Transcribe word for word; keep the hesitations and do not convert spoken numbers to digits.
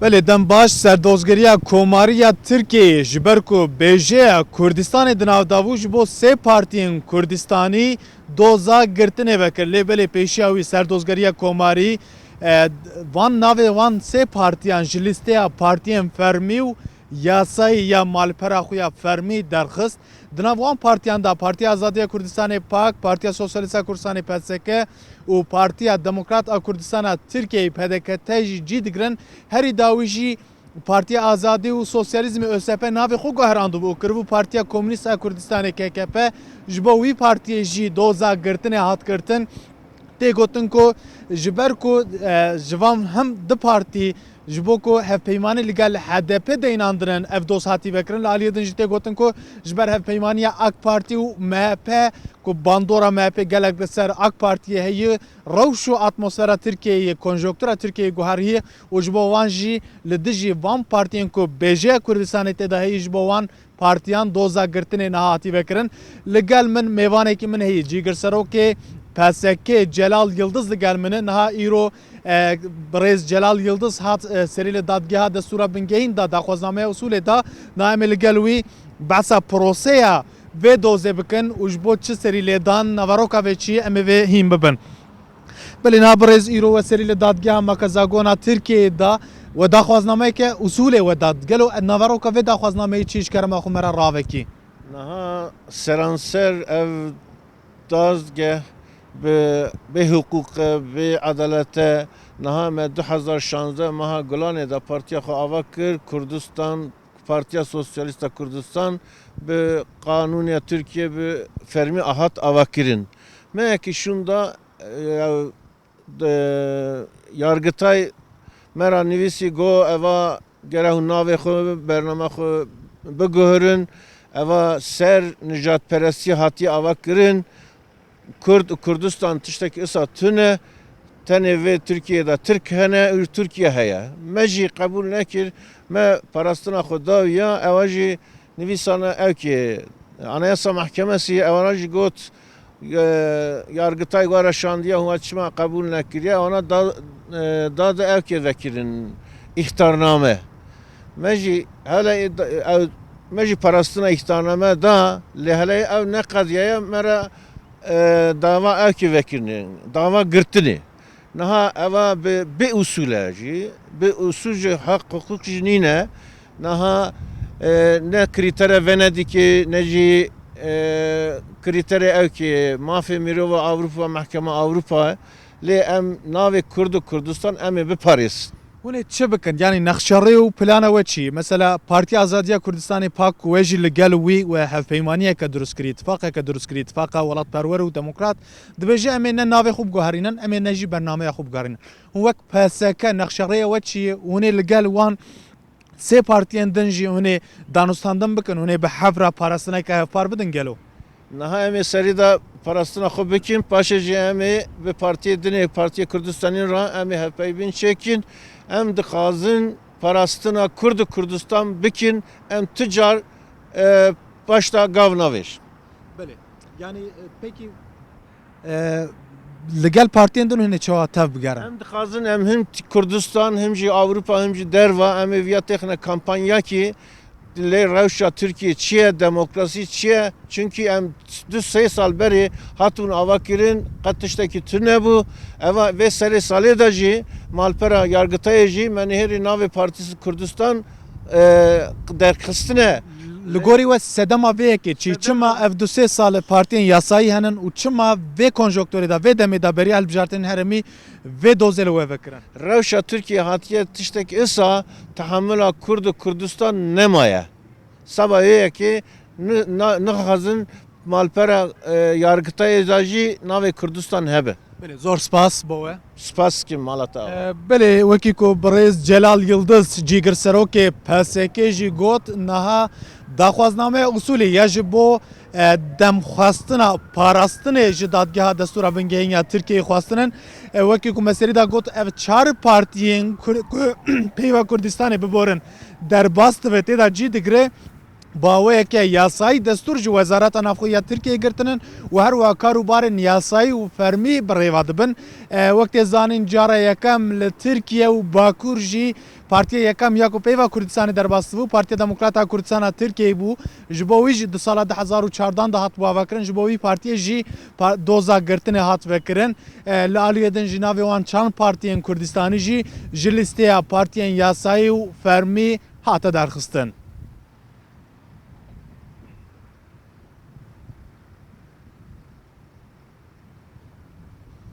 Belê, dem baş, serdozgeriya Komarî ya Tirkiyeyê ji ber ku bêjeya Kurdistanê di nav de bû, ji bo sê partiyên Kurdistanî doza girtinê vekir. Lê belê pêşiya wî serdozgeriya Komarî, e, van navê van sê partiyan ji lîsteya partiyên fermî û yasayî ya malpera xwe ya fermî derxist. Di nav wan partiyan de Partiya Azadiya Kurdistanê, pak, Partiya Sosyalîst a Kurdistanê, P S K, û Partiya Demokrat a Kurdistana Tirkiyeyê, P D K T, jî cî digirin. Herî dawî jî Partiya Azadî û Sosyalîzmê, Ö S P, navê xwe guherandibû û kiribû Partiya Komûnîst a Kurdistanê, K K P. Ji bo wî partiyê jî doza girtinê hat girtin. Tê gotin ku ji ber ku, e, ji van hem du partî ji bo ku hevpeymanî li gel H D P deynandinin, ev doz hatî vekirin. Li aliyê din jî tê gotin ku ji ber hevpeymaniya AK Partî û M H P, ku bandora M H P gelek li ser AK Partiyê heye, rewş û atmosfera Tirkiyeyê, konjonktura Tirkiyeyê guheriye û ji bo wan jî li dijî van partiyên ku bêjeya Kurdistanê tê de heye, ji bo wan partiyan doza girtinê niha hatî vekirin. Li gel min mêvanekî min heye, Cîgirserokê P S K Celal Yildiz li gel min e. Niha îro, e, birêz Celal Yildiz hat, e, serî li dadgeha destûra bingehîn da, daxwaznameya usûlê da. Niha em ê li gel wî behsa proseya vê dozê bikin û ji bo çi serî lêdan, naveroka vê çi ye, em ê vê hîn bibin. Belê, niha birêz îro we serî li dadgeha Makazagona Tirkiyeyê da, we daxwaznameyeke usûlê we da. Gelo naveroka vê daxwaznameyê çi ji kerema xwe me re ravekî? Niha seranser ev dazgeh bi bêhiqûqe, bêedalete, niha me du hezar şazdeh meha Gulanê de partiya xwe ava kir, Kurdistan, Partiya Sosyalîst a Kurdistan bi qanûniya Tirkiye bi fermî ahat avakirin. Me yekî şûnda, e, de, Yargitay me ra nivîsî, got, eva gere hûn navê xwe, bernama xwe biguhirin. Eva ser nijadperestî hatiye avakirin. Kurd û Kurdistan tiştekî isa tune. Tenê vê Tirkiyê de Tirk hene û Tirkiye heye. Me jî qebûl nekir. Me parastina xwe dawiya, ewa jî nivîsana ewkê, Anayasa Mahkemesi ewana jî got, e, Yargıtay wara şandiye, hûn çima qebûl nekiriye, ewana da, e, dade ewkê vekirin îhtarname. Me jî hele ew, me jî parastina îhtarname da, lê hele ew neqediyeye, me re, e, dava ewkê vekirinê, dava girtinê. Niha eva bi, bi usûl e jî, bi usûl jî heq, hiqûq jî nîne. Niha, e, ne krîtere Venedîkê, ne jî, e, krîterê ewkê mafê mirova Ewropa, Mehkema Ewropa. Lê em navê Kurd û Kurdistan em ê biparêzin. Hûn ê çi bikin? Yanî nexşerê û plana we çi? Mesela Partiya Azadiya Kurdistanê, pak, ku we jî li gel wî we hevpeymaniyeke durust kirî, îtifaqeke durust kirî, îtifaqa welatperwer û demokrat, dibêje, em ê ne navê xwe biguherînin, em ê ne jî bernameya xwe biguherînin. Hûn wek P S K nexşerêya we çi ye? Hûn ê li gel wan sê partiyên din jî hûn ê danûstandin bikin, hûn ê bi hev re parastineke hevpar bidin gelo? Niha em ê serî de parastina xwe bikin, paşê jî em ê bi partiyê din ê, Partiya Kurdistanî re em ê hevpeyvîn çêkin. Em dixwazin parastina Kurd û Kurdistan bikin, em tu car, e, paşta gav navêjin. Belê. Yanî, e, pekî, e, li gel partiyên din hûn ê çawa tev bigerin? Em dixwazin em him Kurdistan, him jî Ewropa, him jî derva, em ê viya têxine kampanyakî, lê rewşa Tirkiye çi ye, demokrasî çi ye? Çunkî em du sê sal berê hatibûn avakirin, qet tiştekî tune bû. Eva vê serê salê de jî malpera Yargitayê jî me nihêrî navê Partî Kurdistan, e, derxistine. Li gorî we sedema vê yekê çi? Sedema. Çima ev du sê sal partiyên yasayî henin û çima vê konjonkturê de, vê demê de beriya hilbijartinên herêmî vê dozê li we vekirin? Rewşa Tirkiye hatiye tiştek isa, tehamula Kurd û Kurdistan nemaye. Seba wê yekê ni-, na-, nixwazin malpera, e, Yargitayê de jî navê Kurdistan hebe. Belê, zor spas bo we. Spas kim, mala te ava. E, belê, wekî ku birêz Celal Yildiz, cîgirserokê P S K jî got, niha daxwaznameya usûlê ya ji bo, e, demxwastina parastinê ji dadgeha destûra bingehîn ya Tirkiyeyê xwestinin. E, wekî ku me serî de got, ev çar partiyên Kur-, ku peyva Kurdistanê biborin derbas dibe, tê de cî digire. Bi awayeke yasayî destûr ji Wezareta Navxwe ya Tirkiyeyê girtin in û her wiha kar û barên yasayî û fermî bi rê ve dibin. E, wek tê zanîn, cara yekem li Tirkiye û Bakur jî partiya yekem ya ku peyva Kurdistanê derbas dibû, Partiya Demokrat a Kurdistan a Tirkiyeyê bû. Ji bo wî jî di sala du hezar û çardan de hat bavekirin, ji bo wî partiyê jî pa-, doza girtinê hat vekirin. E, li aliyê din jî navê wan çand partiyên Kurdistanî jî ji lîsteya partiyên yasayî û fermî hate derxistin.